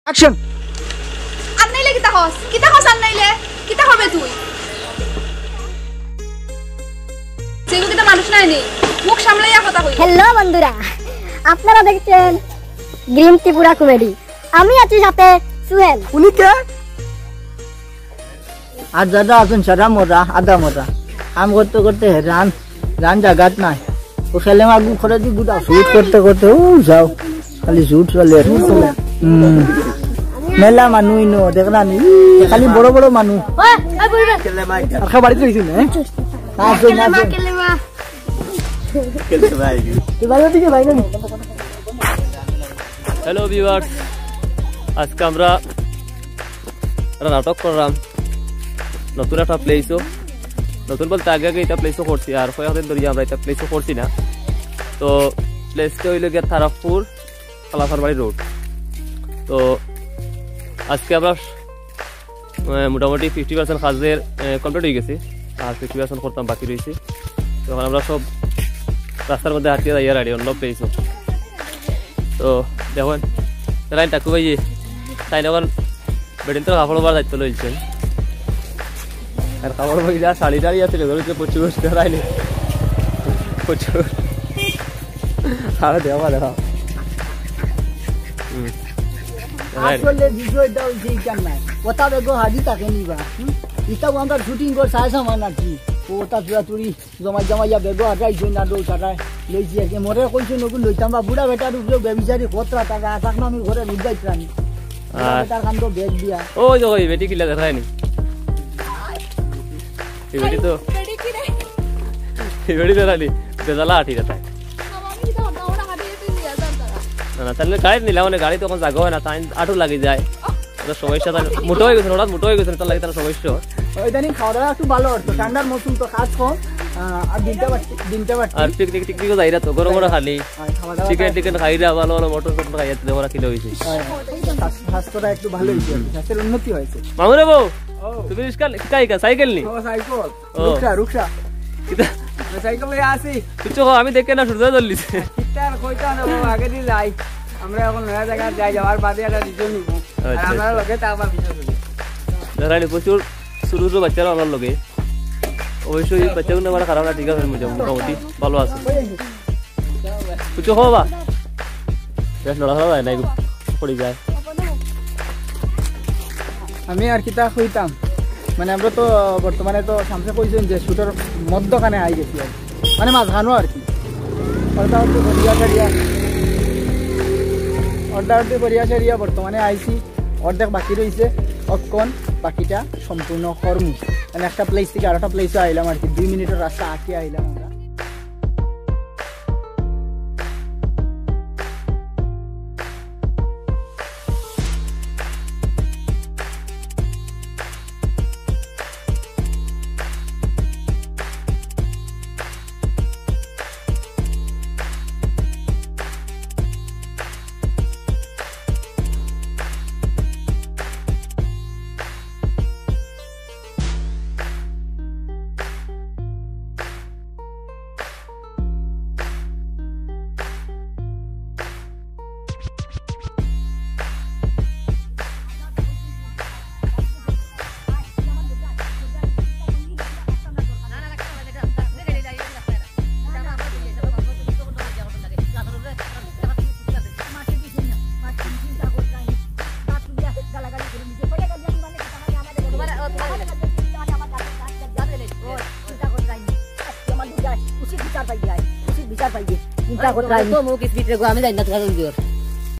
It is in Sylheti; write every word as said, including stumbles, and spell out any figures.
অ্যাকশন। আর নাইলে কিতা কস? কিতা কস আর নাইলে? কিতা হবে তুই? সেগু কিতা মানুষ নায় নি? মুখ সামলাইয়া কথা কই। হ্যালো বন্ধুরা, আপনারা দেখছেন গ্রিন ত্রিপুরা কমেডি। আমি আছি সাথে সুহেল। উনি কে? আর যারা আছেন সারা মরা, আধা মরা, কাম করতে করতে হেরান, রান জাগাত নাই। ও খেলে মাগু করে দি গুদা শুট করতে করতে ও যাও, খালি শুট চলে আর। হুম। মেলা মানুষ ইনো, দেখলা নি? ই, খালি বড় বড় মানুষ। আর খা বাড়িত রইছি না, হ্যাঁ? না, আসো, না, আসো। তো ভাই, ওদিকে ভাই না নি? হ্যালো ভিউয়ার্স, আজকে আমরা একটা নাটক করলাম নতুন একটা প্লেসও। নতুন বলতে আগে আগে এটা প্লেসও করছি, আর কয়েকদিন ধরে আমরা এটা প্লেসও করছি না। তো প্লেসটা হইল গিয়া তারাপুর কালাসারবাড়ি রোড। তো আজকে আমরা আহ, মোটামুটি ফিফটি পার্সেন্ট কাজের কমপ্লিট হয়ে গেছে, আর ফিফটি পার্সেন্ট করতাম বাকি রয়েছে। তো এখন আমরা সব রাস্তার মধ্যে হাঁটিয়ে যাই আর অন্য প্লেসও। তো দেখুন, রাইন টাকু ভাই, তাই এখন বেডিন তো কাপড় বার দায়িত্ব লইছেন। আর কাপড় বার যা শাড়ি টাড়ি আছে, লেগে রয়েছে প্রচুর, রাইনি প্রচুর। আরো দেওয়া দেখা। হুম। রাইনি। আসলে বিষয়টা হইছে ইখান নাই। কথা বেগো হাজি থাকে নি বা? হুম? ইটাও আমরা শুটিং কর সাড়ে সামান আর কি। ও ওটা চুরাচুরি জমাই জমাইয়া বেগো আটাই জই না দৌ সাটাই লইছি আর কি। মরে কইছে নকুন লইতাম বা বুড়া বেটার উপরে ব্যভিচারী খতরা টাকা আসাক না আমি ঘরে রুজাই প্রাণী। বুড়া আর বেটার কান্দ ব্যাগ দিয়া। ওই দেখো, এই বেটি কিলা দেখায়নি। এই বেটি তো, বেটি কি রে? এই বেটি তো রানি, বেজালা আটি রে তাই। আমার কি তো ওটা ওরা হাঁটিয়ে দিয়ে নিয়ে যান তারা। না, না, তাহলে গাড়ি নিলাম, মানে গাড়ি তখন জাগা হয় না, তাই আটু লাগি যায়। ওটা সমস্যা, তাই মোটা হয়ে গেছে, হঠাৎ মোটা হয়ে গেছে, তার লাগে তার সমস্যা হয়। ওই ইদানিং খাওয়া দাওয়া একটু ভালো হতো, ঠান্ডার মৌসুম তো কাজ কম, আহ, আর দিনটা বাড়তি, দিনটা বাড়তি। আর পিকনিক টিকনিকও যাইরা তো, গরম গরম খালি। আর খাওয়া দাওয়া চিকেন তো টিকেন খাইরা, ভালো ভালো মটন টটন খাইয়া দিলে ওরা কিলো হয়েছে। হয়, হয়। স্বাস্থ্য-, স্বাস্থ্যটা একটু ভালো হয়েছে, স্বাস্থ্যের উন্নতি হয়েছে। মামুরে বউ, ও। তুমি রিক্সা, কিতা, কিতা, সাইকেল নি? ও, সাইকেল। ও। রুকসা, রুকসা। কিতা? আমি সাইকেল লইয়া আছি। কিচ্ছু কও, আমি দেখে না, সূর্য জ্বললিছে। কিতা আর কইতা না বাবা, আগে দিয়ে যাই। আমরা এখন নয়া জায়গায় যাই, যাওয়ার বাদে একটা ডিসিশন নিব। আর আচ্ছা, আমরা আচ্ছা। লগে তা আবার ভিডিও করি। দেখাইলে প্রচুর ছোট ছোট বাচ্চারা আমার লগে। অবশ্যই এই বাচ্চাগুলো আমার খারাপ না, ঠিক আছে, মোটামুটি ভালো আছে। কিছু হবা? বেশ নড়াচড়া যায় না, একটু পড়ে যায়। আমি আর কিতা কইতাম, মানে আমরা তো বর্তমানে তো সামনে কইছেন যে শুটর মধ্যখানে আই গেছি আর কি। মানে মাঝখানো আর কি। অর্ধা অর্ধি করিয়া সারিয়া, অর্ধা অর্ধি করিয়া সারিয়া বর্তমানে আইছি, অর্ধেক বাকি রইছে, অক্ষণ বাকিটা সম্পূর্ণ করমু। মানে একটা প্লেস থেকে আরেকটা প্লেসে আইলাম আর কি, দুই মিনিটের রাস্তা আগে আইলাম আমরা। চিন্তা করতে হয়। তো মুখ স্পিড রেখো, আমি জানি না তোমার